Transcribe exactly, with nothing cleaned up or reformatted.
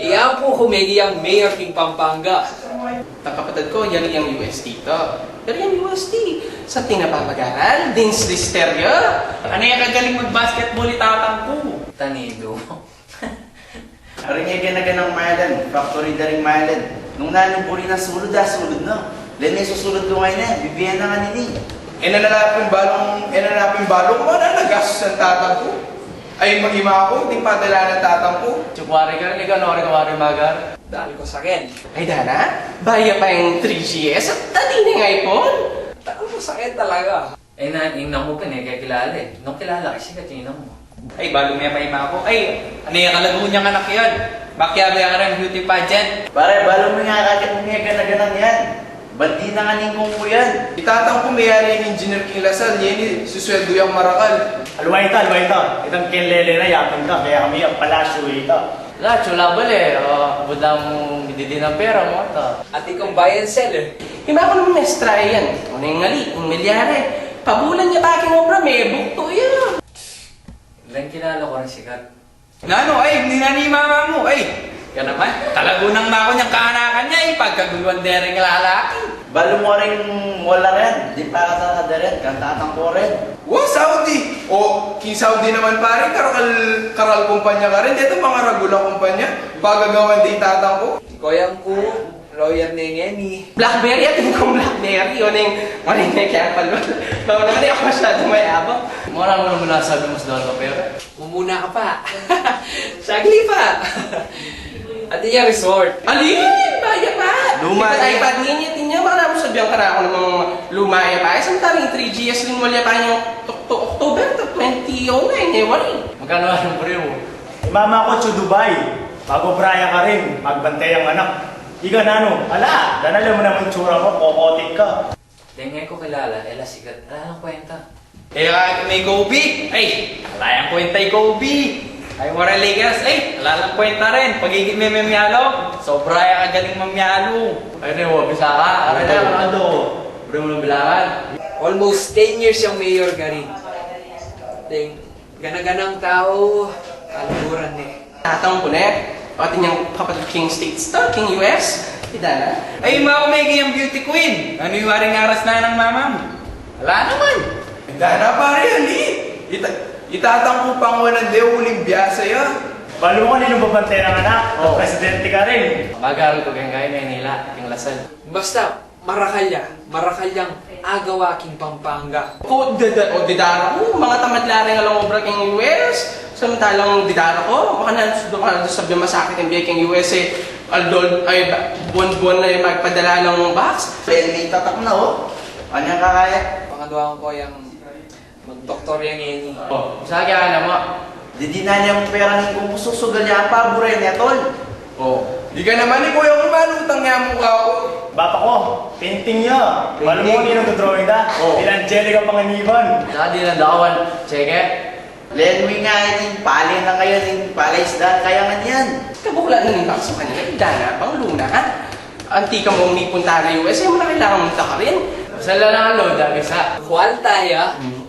Yan pu, kumegi yang mayor king Pampanga. Tang kapatad ku, yari yang U S T ta. Yari yang U S T. Sa tinapapagaran, Dean's Listeria. Ane kagaling mag-basketball i tatang ku? Tanidu. Ari ne gana-ganang Milan, factory da ring Milan. Nung nanu buri na sulud, a sulud na. Len, e susulud ku ngeni, bibie na ngeni. E na la pin balung, e na la pin balung, mana na gastus ing tatang ku. Ay, mag-ima ku, ding padala nang tatang ku. Tsukwari ka, ika, no, ori ka, wari magar. Dali ku saken. Ay, dana, baya pa ing three G S at dati na ing iPhone. Dali ku saken talaga. E na, ing nang mu pin, e ke kilala e. Nung kilala ke, sikat ing nang mu. Ay, balu me pa ima ku. Ay, ane kalagu niyang anak yan? Makiabe ka rin beauty pageant. Pare, balu me nga kakit me gana-ganang yan. Bandi na ngeni kung ku yan. I tatang ku meyari yang engineer king La Salle, yeni susweldu yang marakal. Alwa ita, alwa ita. Itang kenlele na, yapin ka, kaya kami yang palasyu ita. La, chula bale, ah, budang didi nang pera mu ata. Ati kung buy and sell e. Ima ku naman mestra yan. O neng ngali, ing milyare. Pabulan ya pa king obra, mebuktu ya. Len, kilala ku ring sikat. Nanu, ay, ninanu i mama mu, ay. Yan naman, kalagu nang maku niyang kaanakan ya, ay, pagkaguluan de ring lalaki. Balu mu ring wala rin, di pa kasasada rin, kang tatang ku rin. Wa, Saudi. O, king Saudi naman, pare, karakal, karakal kumpanya karin. Deta, mangaragulang kumpanya. Pagagawan de i tatang ku. Ing koyang ku, lawyer ne ngeni. Blackberry, atin kung Blackberry, o neng, o neng, ne kaya pala. Bang naman, e ku masyadu mayabang. Mura mu naman nasabi mu sa doon ka pera. Mumuna ka pa. Saglit pa. Atin yang resort. Ali, baya pa. Luma. Ipat-ipat ngeni, atin yang, baka naman sabihan ka na aku namang luma ya pa. Ay, samtaling three G S rin, wala pa yung Octo-, October twenty oh nine, e, wari. Magkanu ing presyu? I mama ku atsu Dubai. Mag-obra ya karin, magbante yang anak. Ika nanu, ala, dana, alam mu naman itsura mu, kokotik ka. Deng e ku kilala, e la sikat. Ala nang kwenta. E, ah, me Kobe. Ay, ala yang kwenta i Kobe. Ay, wara Lakers. Ay, ala nang kwenta rin. Pagigit me mamyalo, sobra yang kagaling mamyalo. Ay, ne, wa, bisa ka? Aray na, ano? Pre, mu nang bilangan. Almost ten years yang mayor karin. Deng gana-ganang tau, kaluguran ne. Tatang ku ne, pati niyang kapatad king States ta, king U S, ita na. Ay, ima ku, megi yang beauty queen. Nanu i waring aras na nang mama mu? Ala naman. Ita na, pare, ali. Ita, i tatang ku pang wanan de, uling biasa ya. Balu mu, ninung babante nang anak, o, presidente karin. Magarang ku keng kaya Manila, king La Salle. Basta, marakal ya, marakal yang agawa king Pampanga. Ku, dida-, o, didara ku, mangatamad la ring alang obra king U S, samantalang didara ku, makananu, makananu sabyan masakit ing bie king U S e, aldol, ay, ba-, buwan-buwan na yang magpadala nang box. Pwede may tatak na, o. Anyang kakaya? Pangaduan ku yang magdoktor yang ini. O, sa kaya naman. Didinan yang pera ning kung susugal yang pabure ne, tol. O, di ka naman, e, kuya, kung manutang ya mu kaku. Bapa ku, painting ya. Painting. Balu mu, ninung drawing da. O. Ila Angelica Panganiban. Saka dinan da kawan, tseke. Len, wi nga, ini, pale na kayu, ini, pale isda, kaya nga niyan. Kabuklat na ning box mu kanina, dana pang luna, ha? Anti ka mung mipunta na U S, e mu na kailangan munta karin. Sala na nga, load, abi sa. Kwalta ya. Hmm.